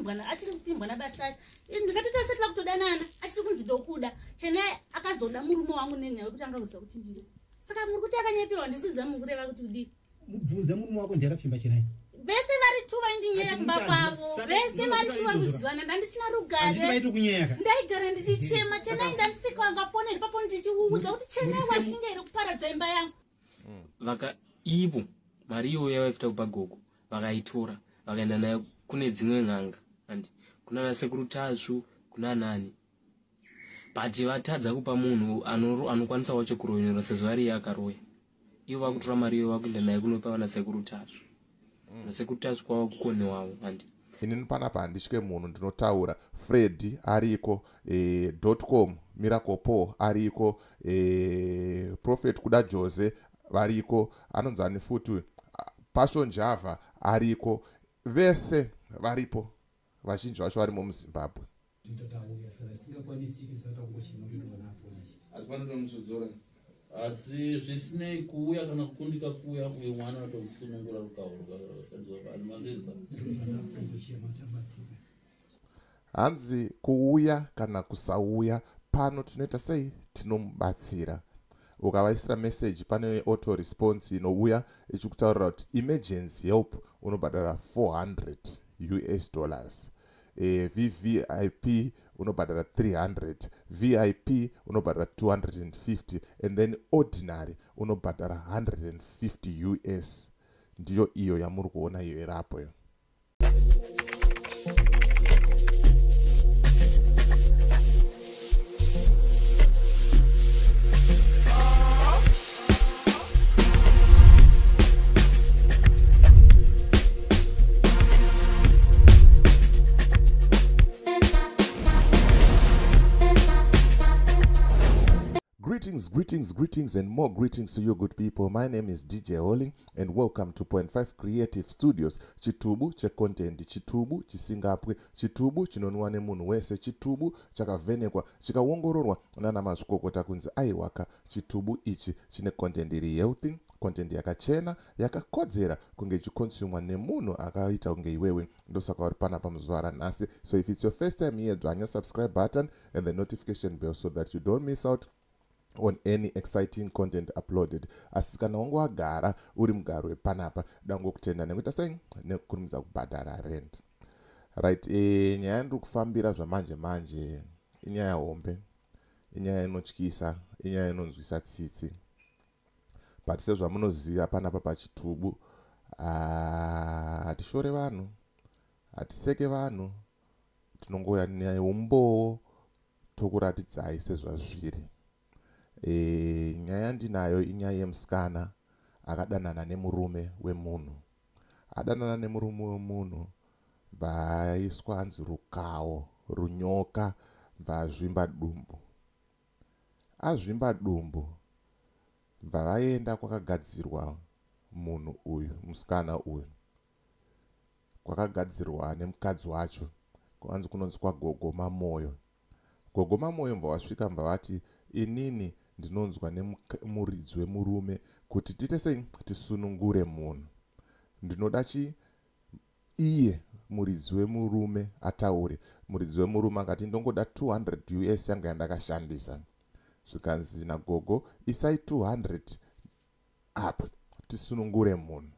achipfimbwa achiri kupfimbwa nabasasha. Ndingatoti asati vakutodanana, achiri kunzi ndokuda. Chenai akazoda murume wangu nenyaya yekuti anga kuziva kuti ndiri. Saka muri kuti akanyeperwa, ndisiziva mukureva kuti kudii. Mubvunze murume wako ndiye akapfimba Chenai. Vese vari tu vaindinyeya kumba kwavo, vese vari tu vari kuzivana, ndandisina rugare, ndaigara ndichichema. Chenai ndandisikaangaponeri papo ndichiuudza kuti Chenai washinga here kuparadza imba yangu. Vaka ivo mari iyoyo yavaifita kupa gogo vakaitora vakaenda nayo kune dzimwe n'anga, and kuna nasekuru Tasvu, kuna nani, but vatadza kupa munhu anokwanisa wacho kuroyonora sezvo ari iye akaroya. Ivo vakutora mari iyoyo vakuenda nayo kunopa vana sekuru Tasvu, nasekuru Tasvu kwava kukone wavo handi. Inini panapa handitye munhu, ndinotaura. Fred ariko, .com Miracle Paul ariko, Prophet Kuda Jose variko, anonzi ani futi, Passion Java ariko, vese varipo, vazhinji vacho varimo muZimbabwe. Asi zvisinei kuuya kana kukundika kuuya, uyo mwana vatomusunungura rukawo rwakaanimaliza. Hanzi kuuya kana kusauya pano tinoita sei? Tinomubatsira. Ukavaisira message pane auto response inouya ichikutaurira kuti emergency help unobhadhara $400 US dollars, VVIP unobhadhara 300, VIP unobhadhara 250, and then ordinary unobhadhara 150 US. Ndiyo iyo yamuri kuona iyo irapo iyo. Greetings, greetings, greetings, and more greetings to you good people. My name is DJ Holly and welcome to Point 5 Creative Studios. Chitubu che content, chitubu chisingapwe, chitubu chinonwa nemunhu wese, chitubu chakavhenekwa, chikaongororwa nana mazvikokota kunzi aiwaka, chitubu ichi chine content iri healthy, content yakachena, yakakodzera kunge ichikonsumwa nemunhu akaita kunge iwewe. Ndosaka uri panapa muzuva ranhasi. So if it's your first time here, dzvanya subscribe button and the notification bell so that you don't miss out on any exciting content uploaded. Asi kana wangu wagara uri mugaro wepanapa, dangokutenda nekuita sei nekukurumidza kubhadhara rent. Right, nyaya ndiri kufambira zvamanje manje inyaya hombe, inyaya inotyisa, inyaya inonzwisa tsitsi. But sezvamunoziva panapa pachitubu, hatishore vanhu, hatiseke vanhu, tinongouya neumbowo tokuratidzai sezvazviri. Nyaya ndinayo inyaya yemusikana akadanana nemurume wemunhu. Adanana nemurume wemunhu, bvaiswa hanzi rukawo, runyoka, bvazvimba dumbu. Azvimba dumbu, bva vaenda kwakagadzirwa munhu uyu, musikana uyu. Kwakagadzirwa nemukadzi wacho, kwanzi kunonzi kwaGogo Mamoyo. Gogo Mamoyo bva vasvika bva vati inini ndinonzwa nemuridzi wemurume kuti tiite sei tisunungure munhu. Ndinoda chi iye muridzi wemurume ataure. Muridzi wemurume akati ndongoda 200 US yangu yandakashandisa. Zvikanzi nagogo isai 200 apa tisunungure munhu.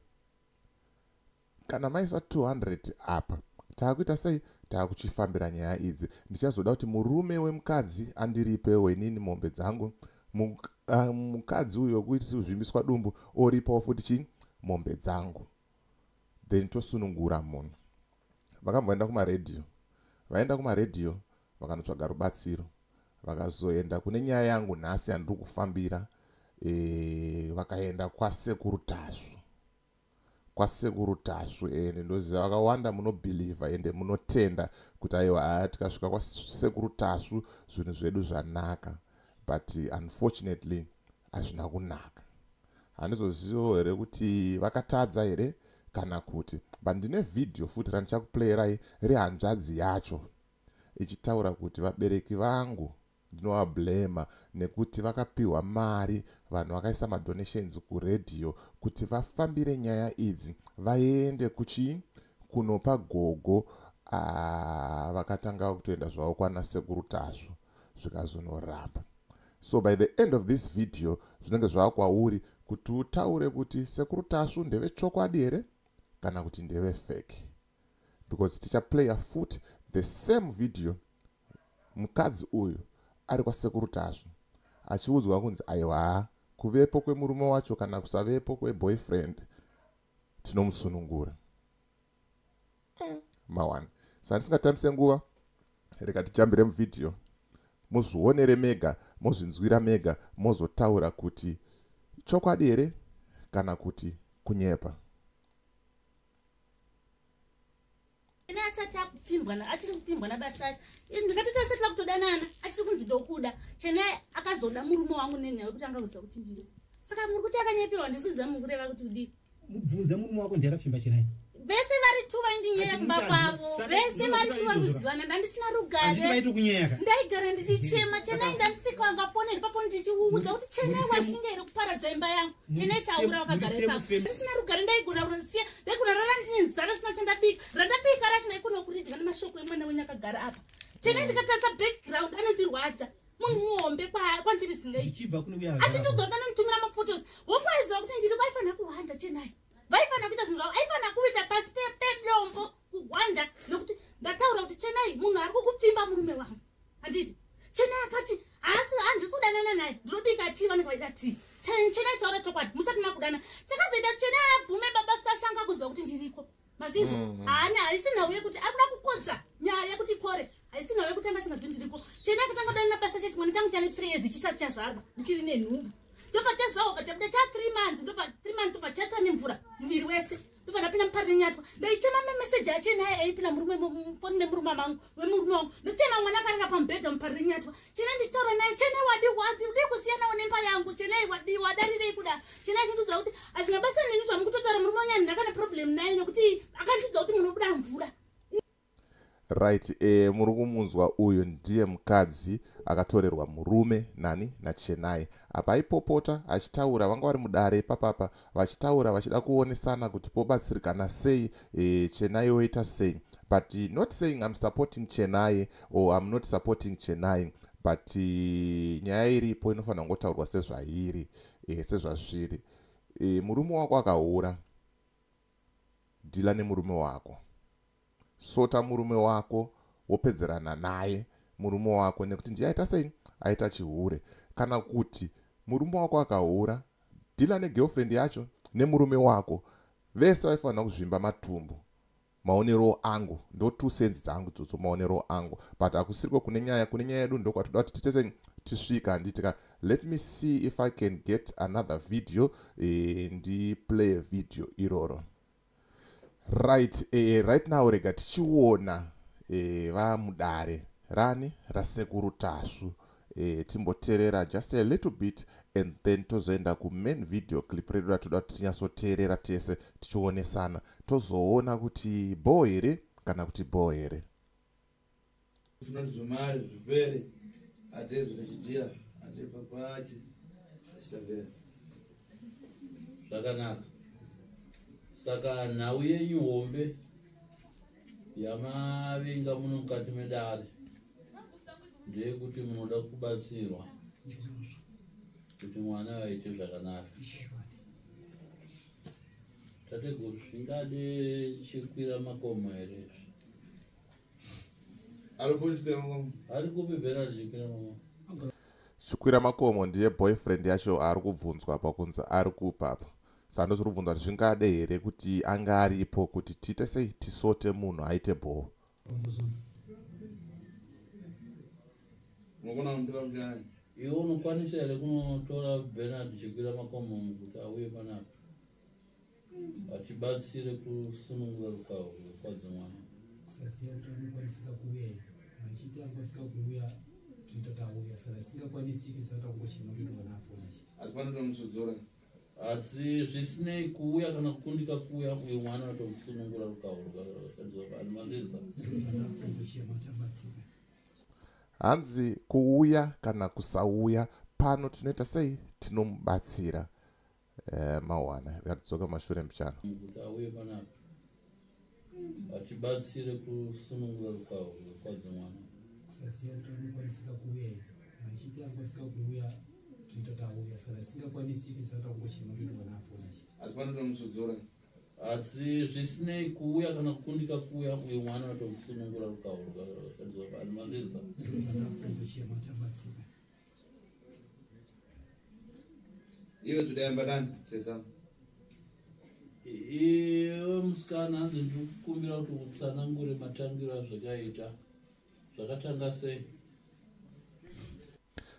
Kana maisa 200 apa taakuita sei? Taakuchifambira nyaya idzi. Ndichazoda kuti murume wemukadzi andiripewo inini mombe dzangu, mukadzi uyo kuti kuzvimbiswa dumbu oripawo futi chi mombe dzangu, then tosunungura munhu. Vakamboenda kumaredhiyo, vaenda kumaredhiyo vakanotsvaga rubatsiro, vakazoenda kune nyaya yangu nhasi yandiri kufambira. Vakaenda kwaSekuru Tasvu, kwaSekuru Tasvu, ende ndoziva vakawanda munobhilivha ende munotenda kuti aiwa tikasvika kwaSekuru Tasvu zvinhu zvedu zvanaka. But unfortunately hazvina kunaka. Handizoziviwo here kuti vakatadza here kana kuti, but ndine vhidhiyo futi randichakuplayirai rehanzvadzi yacho ichitaura kuti vabereki vangu ndinovablema nekuti vakapiwa mari, vanhu vakaisa madonations kuredhiyo kuti vafambire nyaya idzi, vaende kuchi kunopa gogo Vakatanga kutoenda zvavo kwana Sekuru Tasvu, zvikazonoramba. So by the end of this video zvinenge zvava kwauri kuti utaure kuti Sekuru Tasvu ndevechokwadi here kana kuti ndeve fake, because tichaplaya futi the same video. Mukadzi uyu ari kwaSekuru Tasvu achiudzwa kunzi aiwa, kuvepo kwemurume wacho kana kusavepo kweboyfriend tinomusunungura. Mawani. Saka ndisingatambise nguva, rega tijambire muvhidhiyo, muzvionere mega, mozvinzwira mega, mozotaura kuti chokwadi here kana kuti kunyepa. Asati akupfimbwa, achiri kupfimbwa nabasa, ndingatoti asati vakutodanana, achiri kunzi ndokuda. Chenai akazoda murume wangu nenyaya yekuti anga kuziva kuti ndiri. Saka muri kuti akanyeperwa, ndisiziva muri kureva kuti kudii. Mubvunze murume wako ndiye akapfimba Chenai. Vese vari tu vaindinyaya kumba kwavo, vese vari tu vari kuzivana. Ndandisina rugare, ndaigara ndichichema. Chenai ndandisika ipapo ndichiuudza kuti Chenai washinga here kuparadza imba yangu. Chenai taura wakagara ipapo. Ndisina rugare, ndaigona kusiya, ndaigona rara ndine nzara, sina chandabika. Randabika racho ndaigona kuridya nemashoko emwana wenyu akagara apa. Chenai ndikatarisa background anondirwadza, munhu muhombe kwandiri zingai achitiudza kuti anonditumira mafotos. Wofaiziva kuti ndiri, vaifanira kuhwanda Chenai, vaifanira kuita zvinhu zvavo, aifanira kuita pasi pedombo kuhwanda, nekuti ndataura kuti Chenai munhu ari kukupfimba murume wangu. Handiti Chenai akati haasi, handisi kudanana naye, ndinobika tii, vanenge vaida tii. Chenai taura chokwadi musati makudana. Chakazoita Chenai abvume baba Sashanga kuziva kuti ndiriko mazvinzi haana, haisi nhau yekuti ari kuda kukodza nyaya yekuti ikore, haisi nhau yekuti anga asingazivi ndiriko. Chenai akatanga kudanana nabasa cheti mwana changu chane 3 years chisati chazvarwa, ndichiri nenhumbu. Ndobva chazvarwa, chabuda cha 3 months, ndobva 3 months ndobva chatsva nemvura muviri wese, ndobva ndapinda mupari nenyatwa. Ndaichema mameseji aChenai aipinda murume mufoni memurume mangu wemurume wangu, ndochema mwana akarara pamubhedha mupari renyatwa. Chenai ndichitaura naye, Chenai wadi wadi kusiyanawo nemba yangu, Chenai wadi wadarirei kuda. Chenai achindiudza kuti hazvina basa neni zvamukutotaura, murume wangu ndakana problem naye nekuti akandiudza kuti munobuda mvura. Right, muri kumunzwa uyu ndiye mukadzi akatorerwa murume nani, naChenai. Apa aipopota achitaura, vanga vari mudare papapa vachitaura vachida kuonesana kuti pobatsirikana sei, Chenai oita sei. But not saying I'm supporting Chenai or I'm not supporting Chenai, but nyaya iripo inofanira kungotaurwa sezvairi, sezvazviri. Murume wako akahura, dhila nemurume wako, sota murume wako, wopedzerana naye murume wako, nekuti ndiye aita sei, aita chihure. Kana kuti murume wako akahura, dhila negirlfriend yacho nemurume wako, vese vaifanira kuzvimba matumbu. Maonero angu, ndo 2 cents dzangu dzodzo, maonero angu, but hakusiriko kune nyaya. Kune nyaya yedu ndokwatoda kuti titese tisvika, handitika? Let me see if I can get another video, ndiplay video iroro. Right, right now rega tichiona vamudare rani raSekuru Tasvu, timboteerera just a little bit and then tozoenda kumain video clip redu ratoda kuti tinyatsoteerera tese tichionesana, tozoona kuti bho here kana kuti bho here. Tinoti zvimari zvipere, ate zvinochitia ate papachi achitapera zvakanaka. Saka nhau yenyu hombe yamavinga muno mukati medare ndeyekuti munoda kubatsirwa kuti mwana aite zvakanaka. Tateguru, zvingade chikwira makomo here izvi? Ari kuchikwira makomo. Ari kupi Bernard Chikwira Makomo? Chikwira Makomo ndiye boyfriend yacho ari kubvunzwa apa kunzi ari kupapa. Saka ndozviri kubvunzwa kuti zvingade here kuti anga aripo kuti tiite sei, tisote munhu aite bhoo. Unogona kumutora muchani. Iwe unokwanisa here kunotora Bernard Chikwira Makomo kuti auye panapa atibatsire kusunungura rukawo rwekwadza mwana? Kusaziva kuti anokwanisika kuuya here. Achiti angakwanisika kuuya, tinoita kuti auya. Saka asingakwanisiki, saka takungochema kuti mwana apona chete. Asi panotomusudzura. Asi zvisinei kuuya kana kukundika kuuya, uyu mwana atomusunungura rukawo rwakadza. Kungochema kuti abatsirwe. Hanzi kuuya kana kusauya pano tinoita sei, tinomubatsira. Mawana, ngatidzoka mashure mbichana. Kuti auye panapa. Atibatsire kusunungura rukawo rwakwadza mwana. Kusaziva kuti anokwanisika kuuya here, vachiti akwanisika kuuya tinoita tauya, saka asingakwanisiki saka takungochema kuti mwana apona chete. Asi panotomusudzura. Asi zvisinei kuuya kana kukundika kuuya, uyo mwana vatomusunungura rukawo rwakadzoka animaliza. Kungochema tabatsira. Iwe tudayamba nani sesa? Iwe musikana, hanzi ndiri kukumbira kuti utsanangure matangiro azvakaita, zvakatanga sei?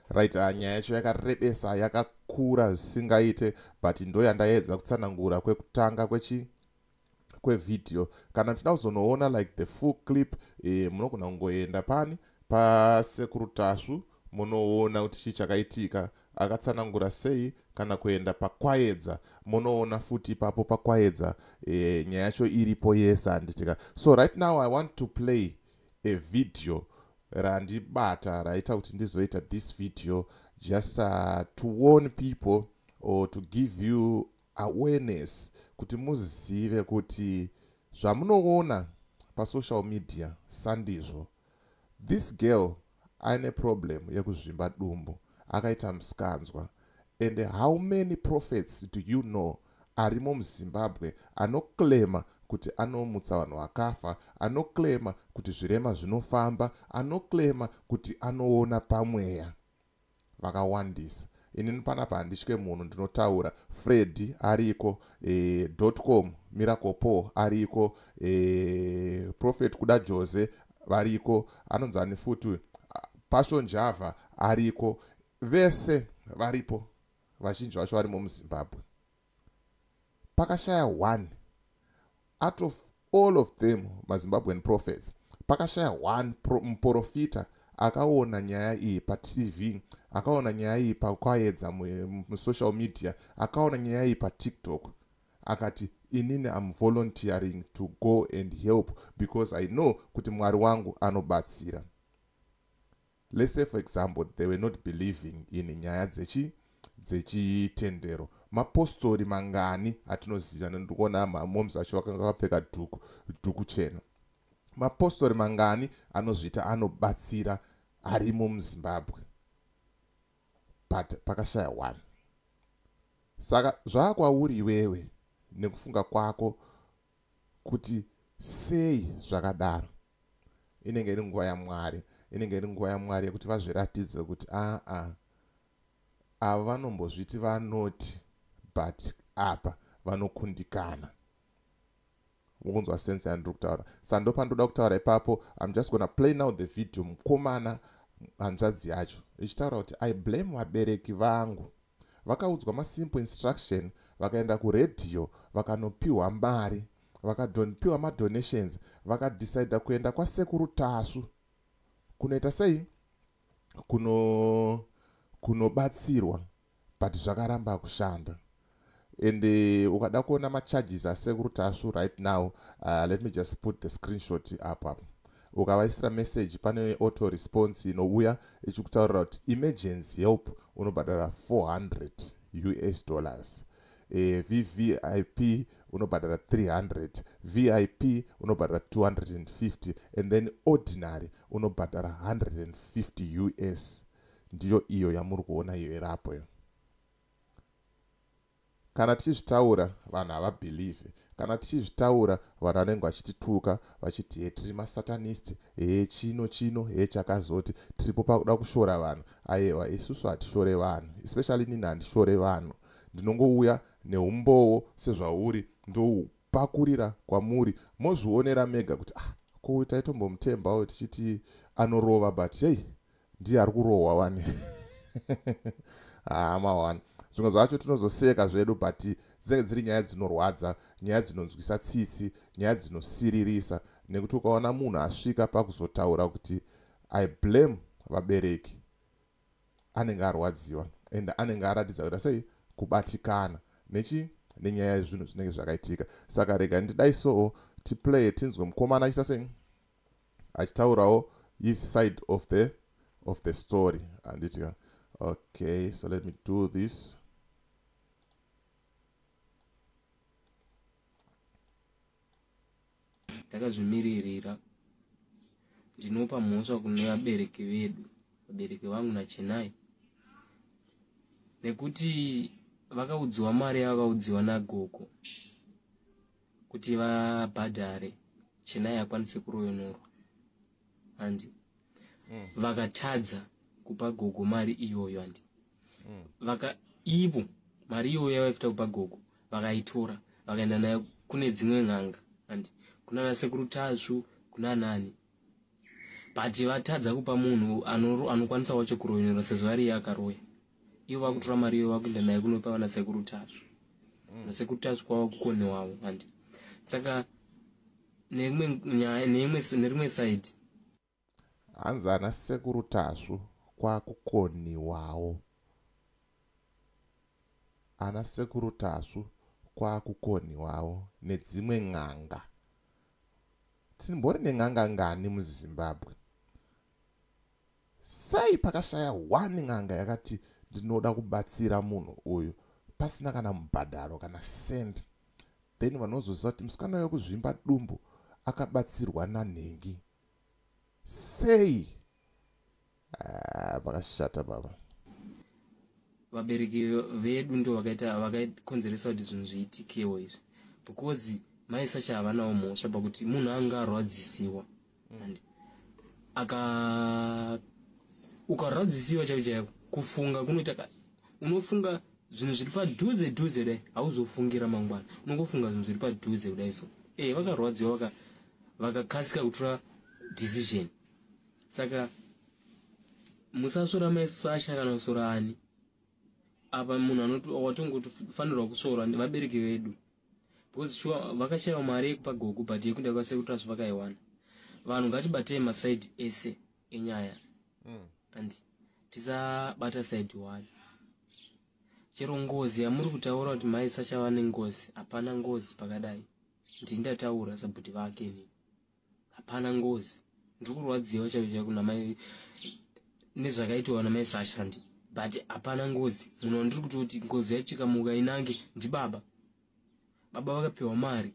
Right, nyaya yacho yakarebesa, yakakura zvisingaite, but ndo yandaedza kutsanangura kwekutanga kwechi kwevhidhiyo. Kana muchida kuzonoona like the full clip, munogona kungoenda pani paSekuru Tasvu, munoona kuti chii chakaitika, akatsanangura sei. Kana kuenda paKwaedza, munoona futi ipapo paKwaedza, nyaya yacho iripo yese, handitika? So right now I want to play a video randibata raita kuti ndizoita this video, just to warn people or to give you awareness kuti muzive kuti zvamunoona pasocial media sandizvo. This girl aine problem yekuzvimba dumbu, akaita musikanzwa. And how many prophets do you know arimo muZimbabwe anoclaima kuti anomutsa vanhu vakafa, anoclaima kuti zvirema zvinofamba, anoclaima kuti anoona pamweya? Vakawandisa. Inini panapa handitye munhu, ndinotaura. Fred ariko, .com Miracle Paul ariko, Prophet Kuda Jose variko, anonzi ani futi, Passion Java ariko. Vese varipo, vazhinji vacho varimo muZimbabwe. Pakashaya one out of all of them maZimbabwean prophets, pakashaya one muprofita akaona nyaya iyi paTV, akaona nyaya iyi pakwaedza, musocial media, akaona nyaya iyi paTikTok, akati, "Inini am volunteering to go and help because I know kuti Mwari wangu anobatsira." Let's say, for example, they were not believing in nyaya dzechitendero. Mapostori mangani atinoziva? Ndikuona mamoms acho vakanga vakapfeka dhuku, dhuku chena. Mapostori mangani anozviita anobatsira arimo muZimbabwe? But pakashaya one. Saka zvakwauri iwewe nekufunga kwako kuti sei zvakadaro. Inenge iri nguva yaMwari, inenge iri nguva yaMwari yekuti vazviratidze kuti aa, ava vanombozviti vanoti, but apa vanokundikana. Mukunzwa sense yandiri kutaura? Saka ndo pandoda kutaura ipapo. I'm just gonna play now the video, mukomana, hanzvadzi yacho ichitaura kuti, "I blame vabereki vangu. Vakaudzwa masimple instruction, vakaenda kuredhiyo, vakanopiwa mari, vakapiwa madonations, vakadecida kuenda kwaSekuru Tasvu kunoita sei, kunobatsirwa, but zvakaramba kushanda." And ukada kuona macharges aSekuru Tasvu right now, let me just put the screenshot apo apo. Ukavaisira message, pane auto response inouya ichikutaurira kuti emergency help unobhadhara $400, VVIP unobhadhara 300, VIP unobhadhara 250, and then ordinary unobhadhara $150. Ndiyo iyo yamuri kuona iyo irapo iyo. Kana tichizvitaura, vanhu havabelieve. Kana tichizvitaura, vanhu vanenge vachitituka, vachiti he, tiri masatanist, he, chino chino, he, chakazoti. Tiripo pakuda kushora vanhu. Aiwa, isusu hatishore vanhu, especially nini handishore vanhu. Ndinongouya neumbowo sezvauri, ndoupakurira kwamuri, mozvionera mega kuti ah, ko taitombomutembawo tichiti anorova, but hei, ndiye ari kurohwa wani. Hama wani, zvimwe zvacho tinozoseka zvedu, but dzinenge dziri nyaya dzinorwadza, nyaya dzinonzwisa tsitsi, nyaya dzinosiririsa, nekuti ukaona munhu asvika pakuzotaura kuti I blame vabereki, anenge arwadziwa and anenge aratidza kuti sei kubatikana nechi nenyaya yezvinhu zvinenge zvakaitika. Saka rega ndidai soo, tiplay, tinzwe mukomana achiita sei, achitaurawo his side of the story, handiti? Okay, so let me do this. Ndakazvimiririra. Ndinopa mhosva kune vabereki vedu, vabereki vangu naChenai, nekuti vakaudziwa mari yavakaudziwa nagogo kuti vabhadhare Chenai akwanise kuroyonorwa, handi? Vakatadza kupa gogo mari iyoyo, handi? Vaka ivo mari iyoyo yavaifita kupa gogo vakaitora, vakaenda nayo kune dzimwe n'anga, handi? Kuna nasekuru Tasvu, kuna nani, but vatadza kupa munhu anokwanisa wacho kuroyonora sezvo ari iye akaroya. Ivo vakutora mari iyoyo, vakuenda nayo kunopa vana sekuru Tasvu. Nasekuru Tasvu kwava kukonewawo, handi? Saka neimwe nyaya, nerimwe side, Hanzi ana sekuru Tasvu kwakukoniwawo, ana sekuru Tasvu kwakukoniwawo nedzimwe n'anga. Timbori nen'anga ngani muZimbabwe? Sei pakashaya one n'anga yakati ndinoda kubatsira munhu uyu pasina kana mubhadharo kana cent? Then vanozoziva kuti musikana wekuzvimba dumbu akabatsirwa nanhengi sei? Ah, pakashata baba. Vabereki vedu ndo vakaita, vakakonzeresa kuti zvinhu zviitikewo izvi, because mai Sasha havanawo mhosva pakuti munhu anga arwadzisiwa. And aka ukarwadzisiwa chaiko chaiko, kufunga kunoita unofunga zvinhu zviri padhuze dhuze kudai, hauzofungira mangwana, unongofunga zvinhu zviri padhuze kudai. So vakarwadziwa, vakakasika kutora decision. Saka musasvora mai Sasha kana kusora ani apa. Munhu anoti watongofanirwa kusvorwa vabereki vedu, because sure vakashayiwa mari yekupa gogo, but yekuenda kwasekuru Tasvu vakaiwana. Vanhu ngatibatei masaidi ese enyaya and tisabata side one. Chero ngozi yamuri kutaura kuti mai Sasha vane ngozi, hapana ngozi pakadai. Ndini ndataura sabhuti vake ini, hapana ngozi. Ndiri kurwadziwa chaiko chaiko namai nezvakaitwa namai Sasha ndi, but hapana ngozi. Munhu wandiri kutoti ngozi yacho ikamuka inange ndibaba. Baba vakapiwa mari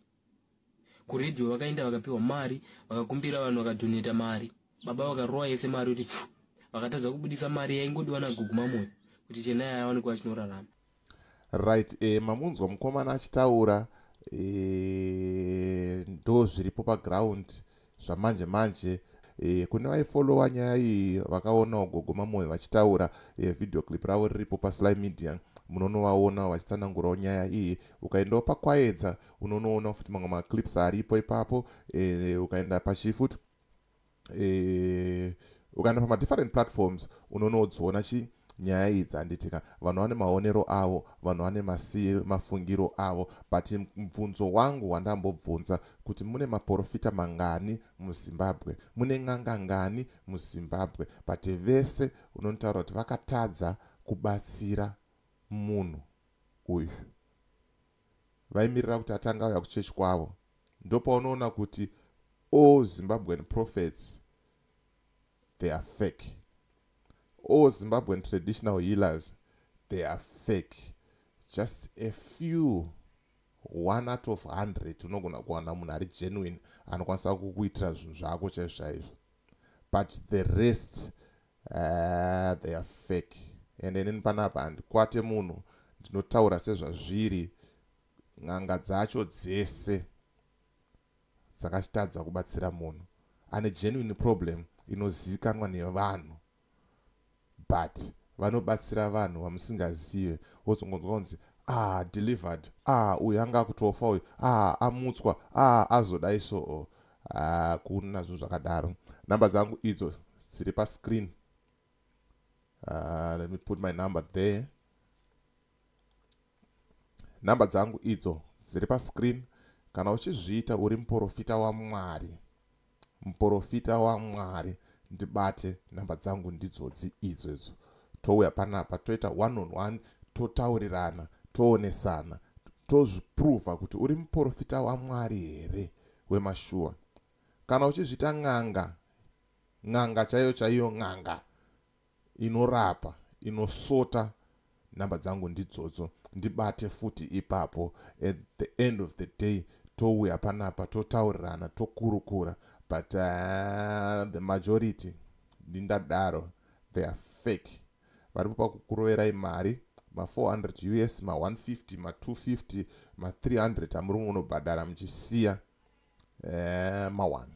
kuredhiyo, vakaenda vakapiwa mari, vakakumbira vanhu, vakadhoneta mari. Baba vakarova yese mari kuti pfu, vakatadza kubudisa mari yaingodiwa nagogo Mamoyo kuti Chenai awanikwa achinorarama. Right, mamunzwa mukomana achitaura. Ndo zviripo paground zvamanje manje. Kune vaifollowa nyaya iyi vakaonawo gogo Mamoyo vachitaura. Video clip ravo riripo paSly Media, munonovaona vachitsanangurawo nyaya iyi. Ukaendawo paKwaedza unonoona futi mamwe maclips aripo ipapo. Ukaenda pachifuti, ukaenda pamadifferent platforms unonodziona chi nyaya idzi, handitika? Vanhu vane maonero avo, vanhu vane mafungiro avo, but mubvunzo wangu wandambobvunza kuti mune maprofita mangani muZimbabwe, mune n'anga ngani muZimbabwe, but vese unonotaura kuti vakatadza kubatsira munhu uyu, vaimirira kuti atanga auya kuchechi kwavo. Ndopaunoona kuti all Zimbabwean prophets, they are fake. All Zimbabwean traditional healers, they are fake. Just a few, one out of 100, unogona kuwana munhu ari genuine anokwanisa kukuitira zvinhu zvako chaizvo chaizvo, but the rest, they are fake. And inini panapa handikwate munhu, ndinotaura sezvazviri. N'anga dzacho dzese dzakachitadza kubatsira munhu ane genuine problem inozivikanwa nevanhu, but vanobatsira vanhu vamusingazive. Wozongonzwa kunzi, "Ah, delivered. Ah, uyu anga akutofa uyu. Ah, amutswa. Ah, azodai." So ah, kuna zvinhu zvakadaro. Namba dzangu idzo dziri pascreen. Let me put my number there. Namba dzangu idzo dziri pascreen. Kana uchizviita uri muprofita waMwari, muprofita waMwari, ndibate. Namba dzangu ndidzodzi idzodzo. Touya panapa, toita one on one, totaurirana, toonesana, tozvipruvha kuti uri muprofita waMwari here wemashuwa. Kana uchizviita n'anga, n'anga chaiyo chaiyo, n'anga inorapa, inosota, namba dzangu ndidzodzo, ndibate futi ipapo. At the end of the day Touya panapa, totaurirana, tokurukura. But the majority, ndindadaro, they are fake. Varipo pakukuroverai mari ma400 US, ma150, ma250, ma300 amuri munobhadhara muchisiya ma1.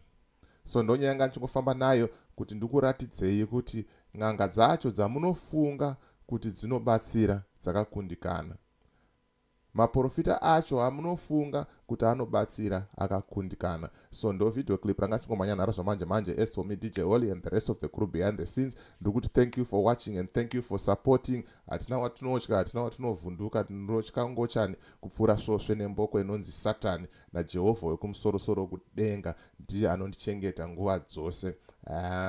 So ndonyaya yanga ndichingofamba nayo kuti ndikuratidzei kuti n'anga dzacho dzamunofunga kuti dzinobatsira dzakakundikana, maprofita acho amunofunga kuti anobatsira akakundikana. So ndo video clip ranga chingomhanya nharo zvamanje manje. As for me, DJ Holly, and the rest of the crew behind the scenes, ndikuti thank you for watching and thank you for supporting. Hatina watinotya, hatina watinovhunduka. Tinotya ngochani kupfuura svosve nemboko inonzi Satani, naJehovha wekumusorosoro kudenga ndiye anondichengeta nguva dzose.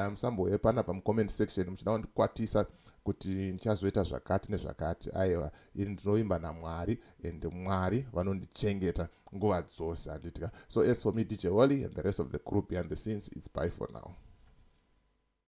Musambouye panapa mucomment section muchida kundikwatisa kuti ndichazoita zvakati nezvakati. Aiwa, ini ndinovimba naMwari and Mwari vanondichengeta nguva dzose, handitika? So as for me, DJ Holly, and the rest of the crew behind the scenes, it's bye for now.